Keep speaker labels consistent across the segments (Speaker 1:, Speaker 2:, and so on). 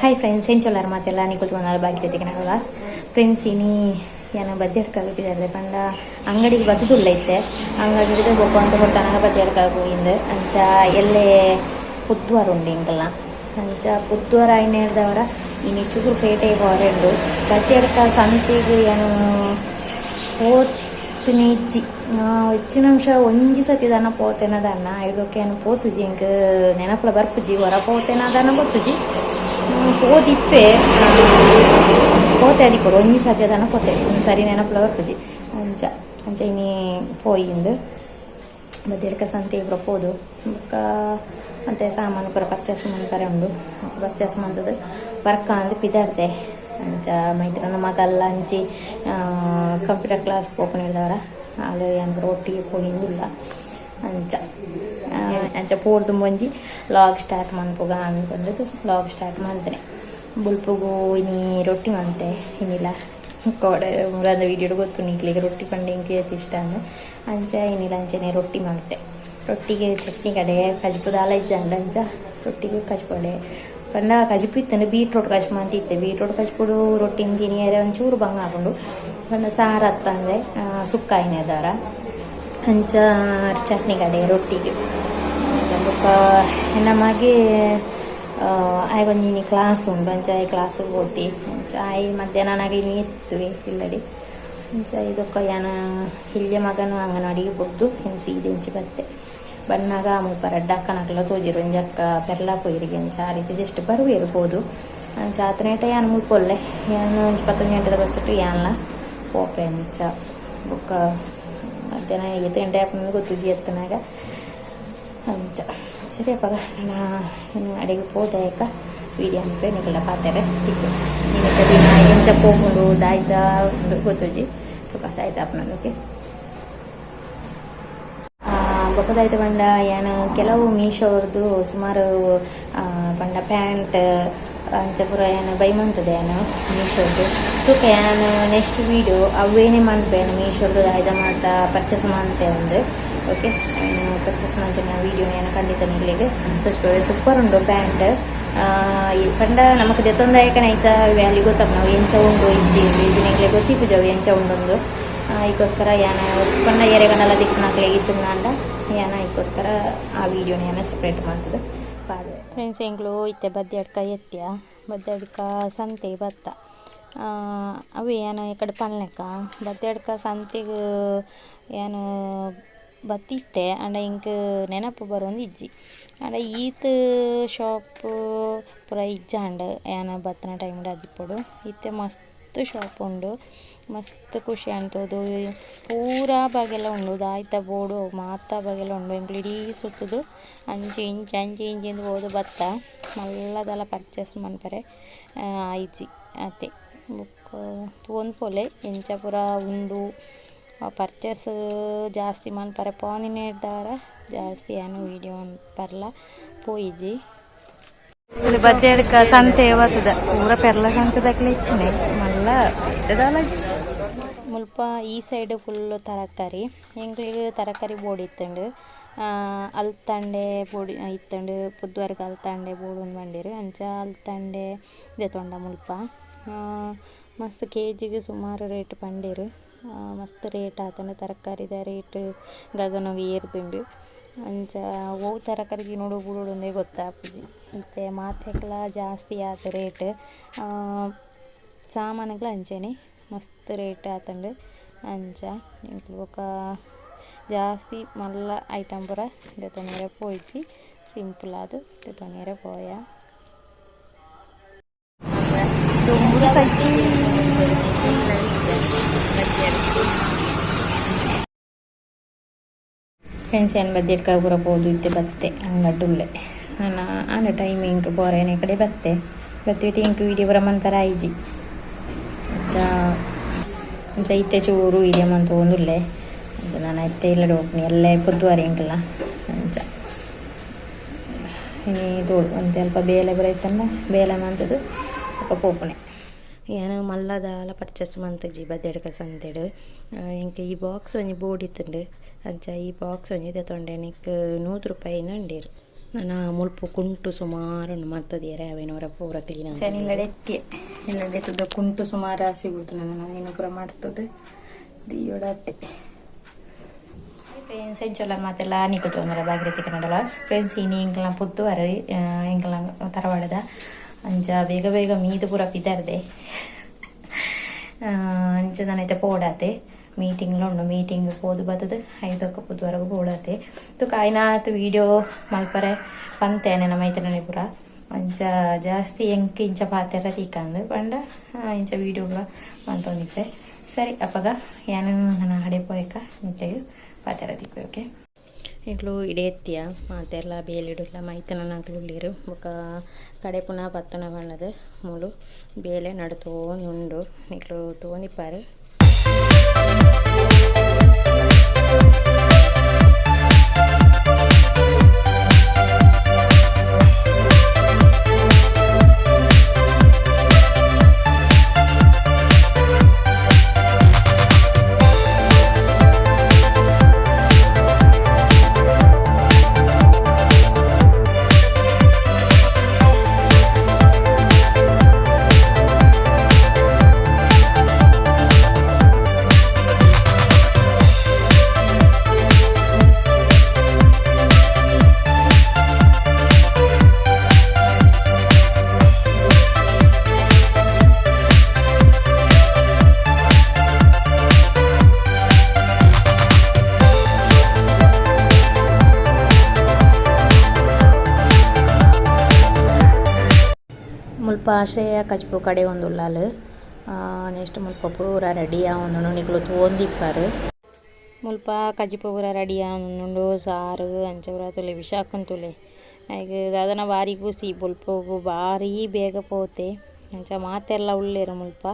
Speaker 1: Hi friends, ಎಂಚೊಲ್ಲಾರ ಮಾತೆಲ್ಲ ನಿಕುಲು ಬಾಕಿ ಕ್ಲಾಸ್ ಫ್ರೆಂಡ್ಸ್. ಇನಿ ಯಾನ ಬದ್ಯಡ್ಕ ಪಿದಾರ್ದೆ ಪಂಡ ಅಂಗಡಿಗೆ ಬತ್ತುದುಲ್ಲ ಇತ್ತೆ ಅಂಗಡಿಗೆ ಬೊಕ್ಕ ಅಂತ ಕೊಡ್ತಾನಾಗ ಬದ್ಯಡ್ಕ ಪೋಯಿಂದ್. ಅಂಚ ಎಲ್ಲೆ ಪುದ್ವಾರ ಉಂಡು ಇಂಕಲ್ನ. ಅಂಚ ಪುದ್ವಾರ ಆಯಿನೇರ್ದವರ ಇನಿ ಚೂರು ಪೇಟೆಗ್ ಪೋರೆ ಉಂಡು. ಬದ್ಯಡ್ಕ ಸಂತೆಗ್ ಯಾನ್ ಪೋತುನೆ ಇಜ್ಜಿ. ಹೆಚ್ಚಿನ ಅಂಶ ಒಂಜಿ ಸತಿ ದಾನ ಪೋತೆನ ದಾನ್ನ ಐಡೊಕೆ ಯಾನ್ ಪೋತುಜಿ, ಎಂಕ್ ನೆನಪುಲ ಬರ್ಪುಜಿ. ಒರ ಪೋತೆನ ದಾನ ಗೊತ್ತುಜಿ, ಪೋದಿಪ್ಪೆ ಪೋತೆ ಅದಿಪೊಡು ಒಂಜಿ ಸತಿ ದಾನ ಪೋತೆ ಸರಿ ನೆನಪುಲ ಬರ್ಪುಜಿ. ಅಂಚ ಅಂಚ ಇನಿ ಪೋಯಿಂದ್ ಬದ್ಯಡ್ಕ ಸಂತೆಗ್ ಪೂರ ಪೋದು ಬೊಕ್ಕ ಅಂತೆ ಸಾಮಾನು ಪೂರ ಪರ್ಚೇಸ್ ಮನ್ಪರೆ ಉಂಡು. ಅಂಚ ಪರ್ಚೇಸ್ ಮಂತುದು ಬರ್ಕ ಅಂದ್ ಪಿದಾಡ್ದೆ. ಅಂಚ ಮೈತ್ರನ ಮಗಲ್ಲ ಅಂಚಿ ಕಂಪ್ಯೂಟರ್ ಕ್ಲಾಸ್ ಪೋಪುನಿರ್ದವರ ಆಲ್ ಯಾನ್ ಪೂರ ಒಟ್ಟಿಗೆ ಪೋಯಿಂದುಲ್ಲ. ಅಂಚ ಅಂಚ ಪೋರ್ದು ಒಂಜಿ ಲಾಗ್ ಸ್ಟಾರ್ಟ್ ಮನ್ಪುಗ ಅಂದ್ಕೊಂಡು ಲಾಗ್ ಸ್ಟಾರ್ಟ್ ಮಂತನೆ. ಬೊಲ್ಪುಗು ಇನಿ ರೊಟ್ಟಿ ಮಂತೆ. ಇನಿಲ ಕೋಡೆ ಮುರಾದ ವೀಡಿಯೋಡ್ ಗೊತ್ತು ನಿಕ್ಲೆಗ್ ರೊಟ್ಟಿ ಪಂಡ ಎಂಕ್ ಏತ್ ಇಷ್ಟ ಅಂದ್. ಅಂಚ ಇನಿಲ ಅಂಚನೆ ರೊಟ್ಟಿ ಮಂತೆ. ರೊಟ್ಟಿಗೆ ಚಟ್ನಿ ಕಡೆ ಕಜಿಪು ದಾಲ ಇಜ್ಜಂಡ. ಅಂಚ ರೊಟ್ಟಿಗೆ ಕಜಿಪು ಕಡೆ ಪಂಡ ಕಜಿಪು ಇತ್ತಂಡ ಬೀಟ್ರೋಟ್ ಕಜಿಪು ಮಂತಿತ್ತೆ. ಬೀಟ್ರೋಟ್ ಕಜಿಪುಡು ರೊಟ್ಟಿನ ತಿನಿಯರೆ ಒಂಚೂರು ಬಂಗ ಆಪುಂಡು ಪಂಡ ಸಾರು ಅತ್ತಂದೆ ಸುಕ್ಕ ಆಯಿನದಾರ. ಅಂಚ ಚಟ್ನಿ ಕಡೆ ರೊಟ್ಟಿಗೆ. ಅಂಚ ಬೊಕ್ಕ ಎನ್ನ ಮಗೆ ಆಯೆ ಒಂಜಿ ಇನಿ ಕ್ಲಾಸ್ ಉಂಡು. ಅಂಚ ಆಯೆ ಕ್ಲಾಸಿಗೆ ಪೋತಿ. ಅಂಚ ಆಯೆ ಮಧ್ಯಾಹ್ನ ಆನಗ ಇನಿ ಎತ್ತುವೆ ಇಲ್ಲಡೆ. ಅಂಚ ಇದೊಕ್ಕ ಯಾನ್ ಎಲ್ಯ ಮಗನ ಅಂಗನವಾಡಿಗೆ ಬುಡ್ದು ಯಾನ್ ಸೀದ ಇಂಚಿ ಬತ್ತೆ. ಬನ್ನಗ ಮುಲ್ಪ ರಡ್ಡ್ ಅಕ್ಕನಕುಲ ತೋಜಿರು. ಒಂಜಿ ಅಕ್ಕ ಪೆರ್ಲ ಪೋಯಿರಿಗೆ. ಅಂಚ ಆ ರೀತಿ ಜಸ್ಟ್ ಬರುವೆರ್ ಪೋದು. ಅಂಚ ಆತನೇಟ ಯಾನ್ ಮುಲ್ಪ ಉಲ್ಲೆ. ಯಾನ್ ಒಂಜಿ 11 ಗಂಟೆದ ಬಸ್ಸುಟು ಯಾನ್ಲ ಪೋಪೆ. ಅಂಚ ಬೊಕ್ಕ ಮಧ್ಯಾಹ್ನ ಏತ್ ಗಂಟೆ ಆಪುಂಡು ಗೊತ್ತುಜಿ ಎತ್ತುನಾಗ. ಅಂಚ ಸರಿ ಅಪಗ ನಾನು ಅಡೆಗೆ ಪೋದಾಯಕ ವೀಡಿಯೋ ಅನ್ಪೆ ನಿಕಲ್ನ ಪಾತೆರೆ ತಿಕ್ಕು. ಇನಿತ ದಿನ ಎಂಚ ಪೋಪುಂಡು ದಾಯ್ತ ಗೊತ್ತುಜಿ, ತುಕ ದಾಯ್ತ ಆಪುಂಡು. ಓಕೆ, ಬೊಕ್ಕ ದಾಯ್ತ ಪಂಡ ಯಾನ್ ಕೆಲವು ಮೀಶೋರ್ದು ಸುಮಾರು ಪಂಡ ಪ್ಯಾಂಟ್ ಅಂಚ ಪೂರ ಯಾನ್ ಬೈ ಮಂತುದೆ ಯಾನ್ ಮೀಶೋರ್ದು. ತೂಕ ಯಾನ್ ನೆಕ್ಸ್ಟ್ ವೀಡಿಯೋ ಅವ್ವೇನೆ ಮನ್ಪೆ ಯಾನ್ ಮೀಶೋರ್ದು ದಾಯ್ದ ಮಾತ ಪರ್ಚೇಸ್ ಮಂತೆ ಅಂದ್. ಓಕೆ, ಪರ್ಚೇಸ್ ಮಂತಿನ ವೀಡಿಯೋ ಯಾನ್ ಖಂಡಿತ ನಿಕ್ಲೆಗ್ ತೋಜ್ಪೆ. ಸೂಪರ್ ಉಂಡು ಪ್ಯಾಂಟ್. ಪಂಡ ನಮಕ್ ದೆತ್ತೊಂದಾಯಕನೆ ಐತ ವ್ಯಾಲ್ಯೂ ಗೊತ್ತಾಪುಂಡು ಅವು ಎಂಚ ಉಂಡು ಇಜ್ಜಿ ಇಜ್ಜಿ ನಿಕ್ಲೆಗ್ ಗೊತ್ತಿಪ್ಪುಜಿ ಅವು ಎಂಚ ಉಂಡುಂದು. ಐಕೋಸ್ಕರ ಯಾನ್ ಪಂಡ ಏರೆಗಂಡಲ ತಿಕ್ಕುನಕ್ಲೆಗ್ ಇತ್ತುಂಡಾಂಡ ಯಾನ್ ಐಕೋಸ್ಕರ ಆ ವೀಡಿಯೋನ ಯಾನ್ ಸೆಪರೇಟ್ ಮಂತುದು ಪಾಡುವೆ. ಫ್ರೆಂಡ್ಸ್, ಎಂಕ್ಲು ಇತ್ತೆ ಬದ್ಯಡ್ಕ ಎತ್ಯ ಬದ್ಯಡ್ಕ ಸಂತೆ ಬತ್ತ. ಅವೇ ಯಾನ್ ಈ ಕಡೆ ಪನ್ಲೆಕ ಬದ್ಯಡ್ಕ ಸಂತೆಗ್ ಯಾನ್ ಬತ್ತಿತ್ತೆ. ಆಂಡ ಎಂಕ್ ನೆನಪು ಬರೊಂದಿಜ್ಜಿ. ಆಂಡ ಈತ್ ಶಾಪ್ ಪೂರ ಇಜ್ಜಾಂಡ್ ಯಾನ್ ಬತ್ತಿನ ಟೈಮ್ಡ್ ಆದಿಪ್ಪೊಡು. ಇತ್ತೆ ಮಸ್ತ್ ಶಾಪ್ ಉಂಡು, ಮಸ್ತ್ ಖುಷಿ ಆಂಡ್ ಪೂರಾ ಬಗೆಲ ಉಂಡು. ದಾಯ್ತ ಬೋಡು ಮಾತ ಬಗೆಲ ಉಂಡು. ಎಂಕ್ಲು ಇಡೀ ಸುತ್ತುದು ಅಂಚಿ ಇಂಚಿ ಅಂಚಿ ಇಂಚಿ ಇಂದ್ ಪೋದು ಬತ್ತ. ಮಲ್ಲ ದಾಲ ಪರ್ಚೇಸ್ ಮನ್ಪರೆ ಆಯಿಜಿ ಆತೆ. ಬೊಕ್ಕ ತೂವೊಂದು ಪೋಲೆ ಎಂಚ ಪೂರ ಉಂಡು. ಪರ್ಚೇಸ್ ಜಾಸ್ತಿ ಮನ್ಪರೆ ಪೋನಿನೆಡ್ದಾವರ ಜಾಸ್ತಿ ಯಾನ್ ವೀಡಿಯೋ ಮನ್ಪರ್ಲ ಪೋಯಿಜಿ.
Speaker 2: ಬದ್ಯಡ್ಕ ಸಂತೆ ಬತ್ತದ ಪೂರ ಪೆರ್ಲ ಸಂತೆದಕ್ಲೆ ಇಪ್ಪುನೆ ಮಲ್ಲ ದಾಲ ಇಜ್ಜಿ.
Speaker 1: ಮುಲ್ಪ ಈ ಸೈಡ್ ಫುಲ್ಲು ತರಕಾರಿ. ಎಂಕ್ಲೆಗ್ ತರಕಾರಿ ಬೋಡಿತ್ತುಂಡು. ಅಲ್ತಂಡೆ ಬೋಡಿ ಇತ್ತುಂಡು. ಪುದ್ವಾರ್ಗ್ ಅಲ್ತಂಡೆ ಬೋಡುಂದು ಪಂಡೆರ್. ಅಂಚ ಅಲ್ತಂಡೆ ದೆತೊಂಡ ಮುಲ್ಪ. ಮಸ್ತ್ ಕೆ.ಜಿಗ್ ಸುಮಾರು ರೇಟ್ ಪಂಡೆರ್. ಮಸ್ತ್ ರೇಟ್ ಆತುಂಡು ತರಕಾರಿದ ರೇಟ್ ಗಗನೊಗು ಏರ್ದುಂಡು. ಅಂಚ ಒವು ತರಕಾರಿ ತಿನೊಡು ಬುಡೊಡುಂದೇ ಗೊತ್ತಾಪುಜಿ. ಇತ್ತೆ ಮಾತೆಕ್ಲ ಜಾಸ್ತಿ ಆತ್ ರೇಟ್. ಸಾಮಾನುಗ್ಲ ಅಂಚನೆ ಮಸ್ತ್ ರೇಟ್ ಆತುಂಡು. ಅಂಚ ಎಂಕ್ಲು ಬೊಕ ಜಾಸ್ತಿ ಮಲ್ಲ ಐಟಮ್ ಪೂರ ದೆತೊನೆರೆ ಪೋಯಿಜಿ, ಸಿಂಪಲ್ ಆದ್ ದೆತೊನೆರೆ ಪೋಯ.
Speaker 2: ದುಂಬುಡು ಸಜ್ಜಿ.
Speaker 1: ಫ್ರೆಂಡ್ಸ್, ಯಾನ್ ಬದ್ಯಡ್ಕ ಪೂರ ಪೋದು ಇತ್ತೆ ಬತ್ತೆ. ಅಂಗಡ್ ಉಲ್ಲೆ ನನ ಆಂಡ ಟೈಮ್ ಎಂಕ್ ಪೋರೆ ಕಡೆ ಬತ್ತೆ. ಬತ್ತಿಟ್ ಎಂಕ್ ವೀಡಿಯೋ ಪೂರ ಮನ್ಪರೆ ಆಯಿಜಿ. ಅಂಚ ಅಂಚ ಇತ್ತೆ ಚೂರು ವೀಡಿಯೋ ಮಂತೊಂದುಲ್ಲೆ. ಅಂಚ ನನ ಇತ್ತೆ ಇಲ್ಲಡೆ ಪೋಪುನಿ. ಎಲ್ಲೆ ಪುದ್ವಾರ ಎಂಕಲ್ನ. ಅಂಚ ಇನಿ ತೋಡು ಒಂತೆ ಅಲ್ಪ ಬೇಲೆ ಪೂರ ಇತ್ತುಂಡ ಬೇಲೆ ಮಂತುದು ಬೊಕ ಪೋಪುನೆ. ಯಾನ್ ಮಲ್ಲ ದಾಲ ಪರ್ಚೇಸ್ ಮಂತುಜಿ ಬದ್ಯಡ್ಕ ಸಂತೆಡ್. ಎಂಕ್ ಈ ಬಾಕ್ಸ್ ಒಂಜಿ ಬೋಡಿತ್ತುಂಡು. ಅಂಚ ಈ ಬಾಕ್ಸ್ ಒಂಜಿ ದೆತೊಂಡೆ. ನೆಕ್ಕ್ 100 ರೂಪಾಯಿ ಪಂಡೆರ್. ನಾನು ಮುಲ್ಪ ಕುಂಟು ಸುಮಾರು ಮತ್ತದಿಯರೆ ಅವೇನವರ ಪೂರ ಕ್ಲೀನ್.
Speaker 2: ಸೆನಿಲ್ಲಡೆ ಇಲ್ಲಡೆ ತುದ ಕುಂಟು ಸುಮಾರು ಸಿಗುದು ನನ್ನ ಏನು ಪೂರ ಮಾಡ್ತದೆ ದಿಯೋಡತ್ತೆ.
Speaker 1: ಫ್ರೆಂಡ್ಸ್, ಎಂಚೊಲ್ಲ ಮಾತೆಲ್ಲ? ನಿಕುತು ಭಾಗೀರಥಿ ಕನ್ನಡ ಲಾಸ್. ಫ್ರೆಂಡ್ಸ್, ಇನಿ ಎಂಕಲ್ನ ಪುತ್ತುವಾರ, ಎಂಕಲ್ನ ತರವಾಡದ. ಅಂಚ ಬೇಗ ಬೇಗ ಮೀದು ಪೂರ ಪಿದರ್ದೆ. ಅಂಚ ನಾನೈತೆ ಪೋಡಾತೆ, ಮೀಟಿಂಗ್ಲ ಉಂಡು. ಮೀಟಿಂಗ್ ಪೋದು ಬತ್ತದು ಐದಕ್ಕ ಪುತ್ತುವರೆಗೂ ಪೋಡಾತೆ. ತುಕ ಆಯ್ನಾತ್ ವೀಡಿಯೋ ಮಲ್ಪರೆ ಪಂತೇನೆ ನಮ್ಮ ಐತನೇ ಪೂರ. ಅಂಚ ಜಾಸ್ತಿ ಎಂಕ್ ಇಂಚ ಪಾತೆರ ತಿಕ್ಕಂದು ಪಂಡ ಇಂಚ ವೀಡಿಯೋಗಳ ಮಂತೊಂದಿಪ್ಪೆ. ಸರಿ, ಅಪಗ ಯಾನು ನನ್ನ ಹಡೆ ಪೋಯಕ ನಿಕ್ಲೆಗ್ ಪಾತೆರ ತಿಕ್ಕು. ಓಕೆ, ಎಂಕ್ಲು ಇಡೇತ್ತಿಯ ಮಾತೆರ್ಲ ಬೇಲಿಡುಲ್ಲ ಮೈತನನಾಕ್ಲು ಉಳ್ಳೀರು. ಬೊಕ ಕಡೆಪುನ ಪತ್ತುನ ಬಣ್ಣದ ಮೂಲು ಬೇಲೆ ನಡತೋಂದುಂಡು, ನಿಕ್ಲು ತೋಂದಿಪ್ಪಾರು. ಮುಲ್ಪ ಆಶ್ರಯ ಕಜ್ಪು ಕಡೆ ಒಂದು ಉಲ್ಲಾಲ್. ನೆಕ್ಸ್ಟ್ ಮುಲ್ಪ ಪೂರ ರೆಡಿ ಆವೊಂದುಂಡು, ನಿಕುಲು ತೂವೊಂದಿಪ್ಪರು. ಮುಲ್ಪ ಕಜಿಪು ಪೂರ ರೆಡಿ ಆವೊಂದುಂಡು, ಸಾರು ಅಂಚ ಪೂರ ತೂಲೆ, ವಿಷಾಕನ್ ತೂಲೆ. ಐಕ್ ದಾದನ ಬಾರಿ ಖುಷಿ. ಬೊಲ್ಪುಗು ಬಾರಿ ಬೇಗ ಪೋತೆ. ಅಂಚ ಮಾತೆರ್ಲ ಉಲ್ಲೆರ್ ಮುಲ್ಪ.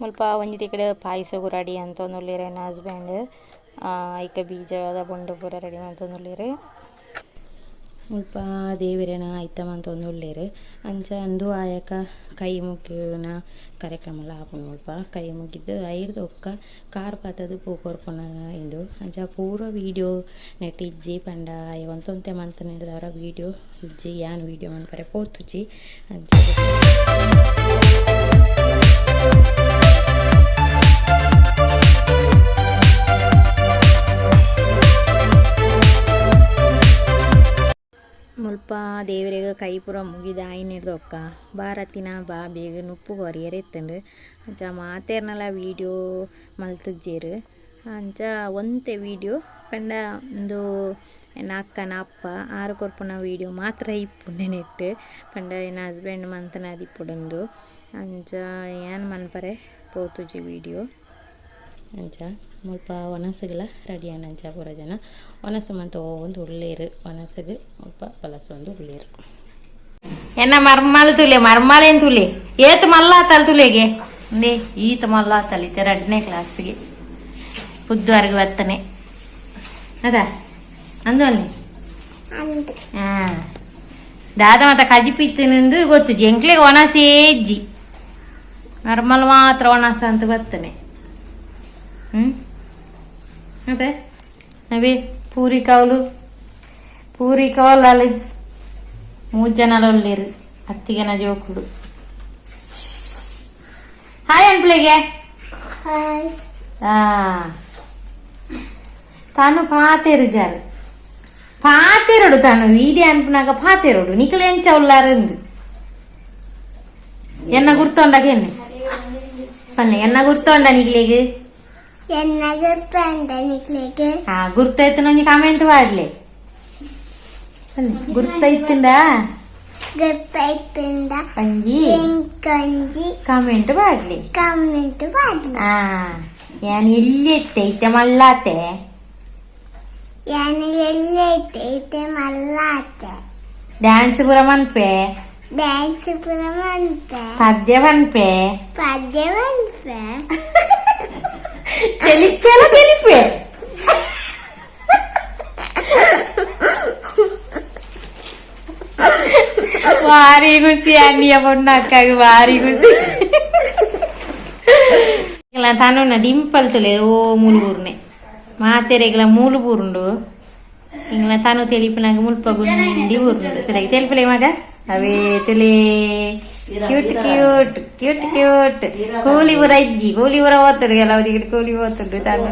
Speaker 1: ಮುಲ್ಪ ಒಂಜಿ ತಿಕಡ್ ಪಾಯಸ ರೆಡಿ ಅಂತೊಂದುಲ್ಲೆರ್ ಎನ್ನ ಹಸ್ಬೆಂಡ್. ಐಕ ಬೀಜದ ಬೊಂಡು ಪೂರ ರೆಡಿ ಮಂತೊಂದುಲ್ಲೆರ್. ಮುಲ್ಪ ದೇವೆರೆನ ಐತ ಮಂತೊಂದುಲ್ಲೆರ್. ಅಂಚ ಅಂದು ಆಯಕ ಕೈ ಮುಗಿಯುನ ಕಾರ್ಯಕ್ರಮ ಆಪುಂಡು. ಮುಲ್ಪ ಕೈ ಮುಗಿದ್ ಐರ್ದ್ ಬೊಕ್ಕ ಕಾರ್ ಪತ್ತುದು ಪೂ ಕೊರ್ಪುನ ಇಂದು. ಅಂಚ ಪೂರ ವೀಡಿಯೋ ನೆಟ್ ಇಜ್ಜಿ ಪಂಡ ಆಯೆ ಒಂತೆ ಮಂತ್ ನೆಡ್ದಾವರ ವೀಡಿಯೋ ಇಜ್ಜಿ. ಯಾನ್ ವೀಡಿಯೋ ಮನ್ಪರೆ ಪೋತುಜಿ ಅಂಚ. ಮುಲ್ಪ ದೇವೆರೆಗ್ ಕೈ ಪೂರ ಮುಗಿದ್ ಆಯಿನೆಡ್ದ್ ಬೊಕ್ಕ ಭಾರತಿನ ಬಾ ಬೇಗ ನುಪ್ಪು ಕೊರಿಯೆರೆ ಇತ್ತುಂಡು. ಅಂಚ ಮಾತೆರ್ನಲ ವೀಡಿಯೋ ಮಲ್ತುಜೆರ್. ಅಂಚ ಒಂತೆ ವೀಡಿಯೋ ಪಂಡ ಉಂದು ಎನ್ನ ಅಕ್ಕನ ಅಪ್ಪ ಆರು ಕೊರ್ಪುನ ವೀಡಿಯೋ ಮಾತ್ರ ಇಪ್ಪುಂಡು ನೆಟ್ಟ್. ಪಂಡ ಎನ್ನ ಹಸ್ಬೆಂಡ್ ಮಂತನ ಆದಿಪ್ಪುಡುಂದು. ಅಂಚ ಯಾನ್ ಮನ್ಪರೆ ಪೋತುಜಿ ವೀಡಿಯೋ. ಅಂಚ ಮುಲ್ಪ ವನಸುಗಳ ರೆಡಿ ಆಂಡ್. ಅಂಚ ಪೂರ ಜನ ವನಸು ಮಂತೊಂದು ಉಲ್ಲೆರ್, ವನಸುಗು ಮುಲ್ಪ ಬಲಸೊಂದು ಉಲ್ಲೆರ್.
Speaker 2: ಎನ್ನ ಮರ್ಮಾಲ್ ತುಲೆ, ಮರ್ಮಾಲೇನ್ ತುಲೆ, ಏತ್ ಮಲ್ಲ ಆತಲ್ ತುಲೆಗೆ. ಇಂದೇ ಈತ ಮಲ್ಲ ಆತಲ್ ಇತ್ತೆ ರಡ್ಡನೇ ಕ್ಲಾಸ್ಗೆ ಪುದ್ದುವಾರ್ಗ್ ಬತ್ತನೆ ಅದ ಅಂದು ಅಲ್ಲಿ. ಹಾ, ದಾದ ಮತ ಕಜಿಪು ಇತ್ತಿನಿಂದು ಗೊತ್ತುಜಿ. ಎಂಕ್ಲೆಗ್ ಒಣಸೇ ಇಜ್ಜಿ, ಮರ್ಮಲ್ ಮಾತ್ರ ಒಣಸ ಅಂತ ಬತ್ತನೆ. ಅದೇ ನವೇ ಪೂರಿ ಕೌಲು, ಪೂರಿ ಕೌಲಾಲ್. ಮೂರು ಜನಲ ಉಲ್ಲೆರ್, ಅತ್ತಿಗೆನ ಜೋಕುಲು. ಹಾಯ್ ಅನ್ಪ್ಲೆಗೆ. ಆ ತಾನು ಪಾತೆರು ಜಾಲು ಪಾತೆರೊಡು, ತಾನು ವೀಡಿಯೋ ಅನ್ಪುನಾಗ ಪಾತೆರೊಡು. ನಿಕುಲು ಎಂಚ ಉಲ್ಲಾರಂದು ಎನ್ನ ಗುರ್ತೊಂಡಾಗ ಎನ್ನೆ ಪನ್ನೆ, ಎನ್ನ ಗುರ್ತೊಂಡ ನಿಕ್ಲೆಗ್?
Speaker 3: ಎನ್ನ ಗುರ್ತುಂಡ ನಿಕ್ಲೆಗ್?
Speaker 2: ಆ ಗುರ್ತೈತನ ಒಂಜಿ ಕಾಮೆಂಟ್ ಪಾಡ್ಲೆ. ಪನ್ನೆ, ಗುರ್ತೈತುಂಡ?
Speaker 3: ಗೊತ್ತಾಯ್ತಂದ
Speaker 2: ಒಂಜಿ
Speaker 3: ಎಂಕೊಂಜಿ
Speaker 2: ಕಮೆಂಟ್ ಪಾಡ್ಲಿ.
Speaker 3: ಕಮೆಂಟ್ ಪಾಡ್ಲಿ.
Speaker 2: ಆ ಯಾನ್ ಎಲ್ಲಿ ಇತ್ತೆ, ಇತ್ತೆ ಮಲ್ಲಾತೆ.
Speaker 3: ಯಾನ್ ಎಲ್ಲೈತೆ, ಇತ್ತೆ ಮಲ್ಲಾತೆ.
Speaker 2: ಡ್ಯಾನ್ಸ್ ಪೂರ ಮನ್ಪೆ.
Speaker 3: ಡ್ಯಾನ್ಸ್ ಪೂರ ಮನ್ಪೆ.
Speaker 2: ಪದ್ಯ ಪನ್ಪೆ.
Speaker 3: ಪದ್ಯ ಮನ್ಪೆ.
Speaker 2: ತೆಲಿಕ್ಕೆಲ್ಲ ತೆಲಿಪೆ. ಭಾರಿ ಖುಷಿ ಅಣ್ಣಿಯ ಪೊಣ್ಣಕ್ಕಾಗ, ಭಾರಿ ಖುಷಿ. ತನುನ ಡಿಂಪಲ್ ತುಲೆ ಓ ಮೂಲು ಬೂರ್ನೆ ಮಾತೆರೆಗ್ಲ ಮೂಲು ಬೂರುಂಡು. ಇಂಗ್ಲ ತನು ತೆಲಿಪುನಾಗ ಮುಲ್ಪ ಗುಂಡಿ ಬೂರುಂಡು. ತುಲೆಗೆ ತೆಲಿಪುಲೆ ಮಗ, ಅವೇ ತುಲೆ. Cute cute cute cute. ಕೂಲಿ ಪೂರ ಇಜ್ಜಿ, ಕೂಲಿ ಪೂರ ಹೋತುಂಡು. ಕೆಲವು ದಿಗಡ್ ಕೂಲಿ ಹೋತುಂಡು. ತನು